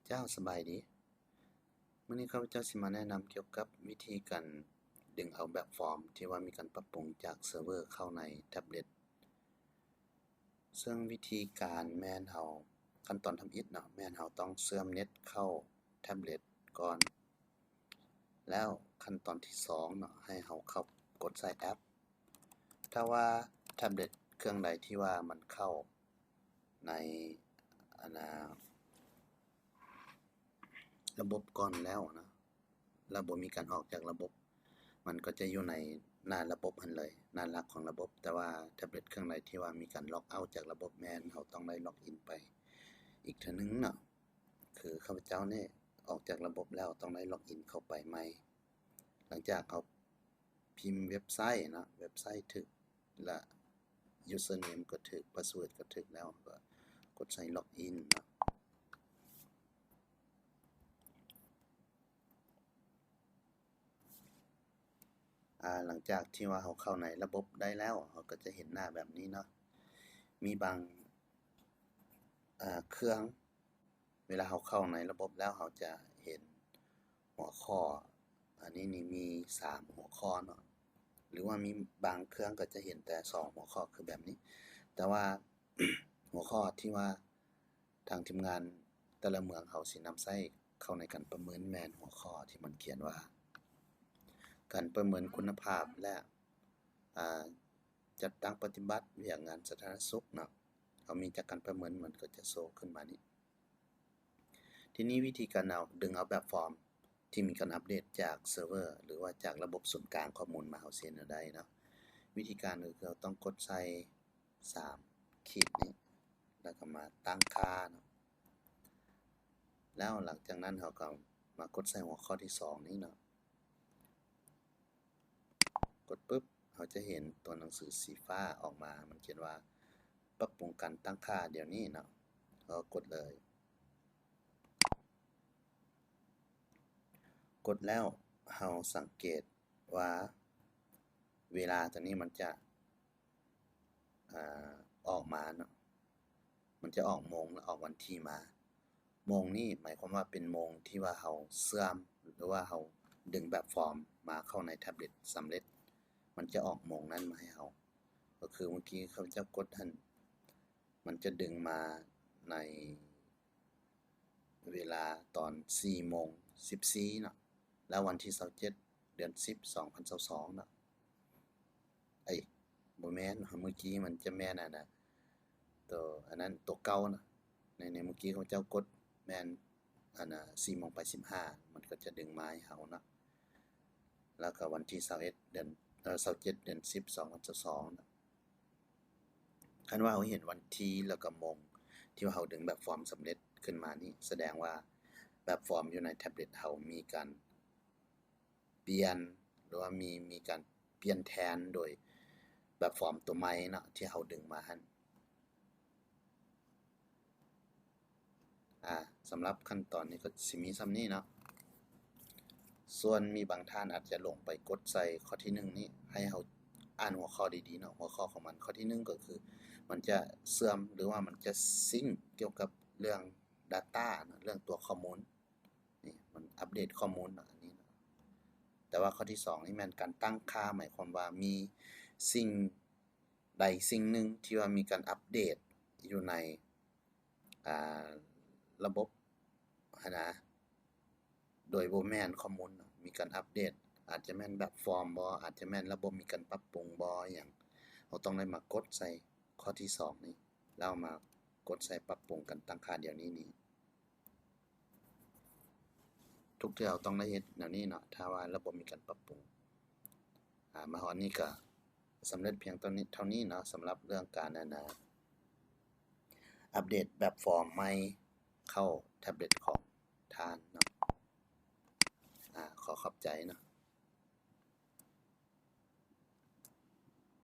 ເຈົ້າ ສະບາຍດີ. ມື້ນີ້ຂ້າພະເຈົ້າຊິມາແນະນຳກ່ຽວກັບວິທີການດຶງເອົາແບບຟອມທີ່ວ່າມີການປັບປຸງຈາກເຊີເວີເຂົ້າໃນແທັບເລັດ. ເຊິ່ງວິທີການແມ່ນເຮົາ, ຂັ້ນຕອນທຳອິດເນາະ, ແມ່ນເຮົາຕ້ອງເຊື່ອມເນັດເຂົ້າແທັບເລັດກ່ອນ. ແລ້ວຂັ້ນຕອນທີສອງເນາະ, ໃຫ້ເຮົາເຂົ້າກົດໃສ່ແອັບ. ຖ້າວ່າແທັບເລັດເຄື່ອງໃດທີ່ວ່າມັນເຂົ້າໃນ ອັນນ່າ ລະບົບກ່ອນແລ້ວນະ, ລະບົບມີການອອກຈາກລະບົບ, ມັນກໍຈະຢູ່ໃນໜ້າລະບົບຫັ້ນເລີຍ, ໜ້າຫຼັກຂອງລະບົບ. ແຕ່ວ່າແທັບເລັດເຄື່ອງໃດທີ່ວ່າມີການລັອກເອົາຈາກລະບົບ, ແມ່ນເຮົາຕ້ອງໄດ້ລັອກອິນໄປອີກເທື່ອໜຶ່ງເນາະ. ຄືຂ້າພະເຈົ້ານີ້ອອກຈາກລະບົບແລ້ວ ຕ້ອງໄດ້ລັອກອິນເຂົ້າໄປໃໝ່. ຫຼັງຈາກເຮົາພິມເວັບໄຊເນາະ, ເວັບໄຊຖືກ ແລະ ຢູເຊີເນມກໍຖືກ, ພາສເວີດກໍຖືກແລ້ວ, ກໍກົດໃສ່ລັອກອິນເນາະ. ອາ ຫຼັງຈາກທີ່ວ່າເຮົາເຂົ້າໃນລະບົບໄດ້ແລ້ວ, ເຮົາກໍຈະເຫັນໜ້າແບບນີ້ເນາະ. ມີບາງ ອາ ເຄື່ອງ ເວລາເຮົາເຂົ້າໃນລະບົບແລ້ວ ເຮົາຈະເຫັນຫົວຂໍ້, ອັນນີ້ນີ້ມີສາມຫົວຂໍ້ເນາະ, ຫຼືວ່າມີບາງເຄື່ອງກໍຈະເຫັນແຕ່ສອງຫົວຂໍ້ຄືແບບນີ້. ແຕ່ວ່າຫົວຂໍ້ທີ່ວ່າທາງທີມງານແຕ່ລະເມືອງເຮົາຊິນຳໃຊ້ເຂົ້າໃນການປະເມີນ ແມ່ນຫົວຂໍ້ທີ່ມັນຂຽນວ່າ ການປະເມີນຄຸນນະພາບ ແລະ ອາ ຈັດຕັ້ງປະຕິບັດວຽກງານສາທາລະນະສຸກເນາະ. ເຮົາມີຈາກການປະເມີນ ມັນກໍຈະໂຊຂຶ້ນມານີ້. ທີນີ້ວິທີການເອົາ, ດຶງເອົາແບບຟອມທີ່ມີການອັບເດດຈາກເຊີເວີ ຫຼືວ່າຈາກລະບົບສູນກາງຂໍ້ມູນມາ ເຮົາຊິເຮັດແນວໃດເນາະ. ວິທີການກໍຄືເຮົາຕ້ອງກົດໃສ່ສາມຂີດນີ້ ແລ້ວກໍມາຕັ້ງຄ່າເນາະ. ແລ້ວຫຼັງຈາກນັ້ນເຮົາກໍມາກົດໃສ່ຫົວຂໍ້ທີສອງນີ້ເນາະ. ກົດປຶບ ເຮົາຈະເຫັນຕົວໜັງສືສີຟ້າອອກມາ, ມັນຂຽນວ່າ ປັບປຸງການຕັ້ງຄ່າດຽວນີ້ເນາະ, ເຮົາກົດເລີຍ. ກົດແລ້ວເຮົາສັງເກດວ່າເວລາຕົວນີ້ມັນຈະ ອາ ອອກມາເນາະ, ມັນຈະອອກໂມງ ແລະ ອອກວັນທີມາ. ໂມງນີ້ໝາຍຄວາມວ່າເປັນໂມງທີ່ວ່າເຮົາເຊື່ອມ ຫຼືວ່າເຮົາດຶງແບບຟອມມາເຂົ້າໃນແທັບເລັດສຳເລັດ, ມັນຈະອອກໂມງນັ້ນມາໃຫ້ເຮົາ. ກໍຄືເມື່ອກີ້ຂ້າພະເຈົ້າກົດຫັ້ນ ມັນຈະດຶງມາໃນເວລາຕອນສີ່ໂມງສິບສີ່ເນາະ, ແລ້ວວັນທີຊາວເຈັດ ເດືອນສິບ ສອງພັນຊາວສອງເນາະ. ເອີຍ ບໍ່ແມ່ນ, ເມື່ອກີ້ມັນຈະແມ່ນອັນນະ ໂຕ ອັນນັ້ນ ໂຕເກົ່ານະ. ໃນ ໃນເມື່ອກີ້ເຂົາເຈົ້າກົດແມ່ນອັນນະ ສີ່ໂມງໄປສິບຫ້າ ມັນກໍຈະດຶງມາໃຫ້ເຮົາເນາະ. ແລ້ວກໍວັນທີຊາວເອັດ ເດືອນ ເອີ ຊາວເຈັດ ເດືອນສິບ ສອງພັນຊາວສອງເນາະ. ຄັນວ່າເຮົາເຫັນວັນທີ ແລ້ວກໍໂມງ ທີ່ວ່າເຮົາດຶງແບບຟອມສຳເລັດຂຶ້ນມານີ້ ສະແດງວ່າແບບຟອມຢູ່ໃນແທັບເລັດເຮົາມີການ ປ່ຽນ ຫຼືວ່າມີ ມີການປ່ຽນແທນໂດຍແບບຟອມຕົວໃໝ່ເນາະ ທີ່ເຮົາດຶງມາຫັ້ນ. ອາ ສຳລັບຂັ້ນຕອນນີ້ກໍຊິມີສ່ຳນີ້ເນາະ. ສ່ວນມີບາງທ່ານອາດຈະຫຼົງໄປກົດໃສ່ຂໍ້ທີໜຶ່ງນີ້, ໃຫ້ເຮົາອ່ານຫົວຂໍ້ດີໆເນາະ, ຫົວຂໍ້ຂອງມັນ. ຂໍ້ທີໜຶ່ງກໍຄືມັນຈະເຊື່ອມ ຫຼືວ່າມັນຈະຊິງກ່ຽວກັບເລື່ອງ data ເນາະ, ເລື່ອງຕົວຂໍ້ມູນ. ນີ້ມັນອັບເດດຂໍ້ມູນເນາະ ອັນນີ້ເນາະ. ແຕ່ວ່າຂໍ້ທີສອງນີ້ແມ່ນການຕັ້ງຄ່າ, ໝາຍຄວາມວ່າມີສິ່ງໃດສິ່ງໜຶ່ງທີ່ວ່າມີການອັບເດດຢູ່ໃນ ອາ ລະບົບຫັ້ນນະ ໂດຍບໍ່ແມ່ນຂໍ້ມູນເນາະ, ມີການອັບເດດ, ອາດຈະແມ່ນແບບຟອມບໍ, ອາດຈະແມ່ນລະບົບມີການປັບປຸງບໍ ອີ່ຫຍັງ. ເຮົາຕ້ອງໄດ້ມາກົດໃສ່ຂໍ້ທີສອງນີ້ ແລ້ວມາກົດໃສ່ປັບປຸງການຕັ້ງຄ່າດຽວນີ້ນີ້. ທຸກເທື່ອເຮົາຕ້ອງໄດ້ເຮັດແນວນີ້ເນາະ ຖ້າວ່າລະບົບມີການປັບປຸງ. ອາ ມາຮອດນີ້ກະສຳເລັດພຽງເທົ່ານີ້ ເທົ່ານີ້ເນາະ ສຳລັບເລື່ອງການ ອັນນາ ອັບເດດແບບຟອມໃໝ່ເຂົ້າແທັບເລັດຂອງທ່ານເນາະ. ອາ ຂໍຂອບໃຈເນາະ.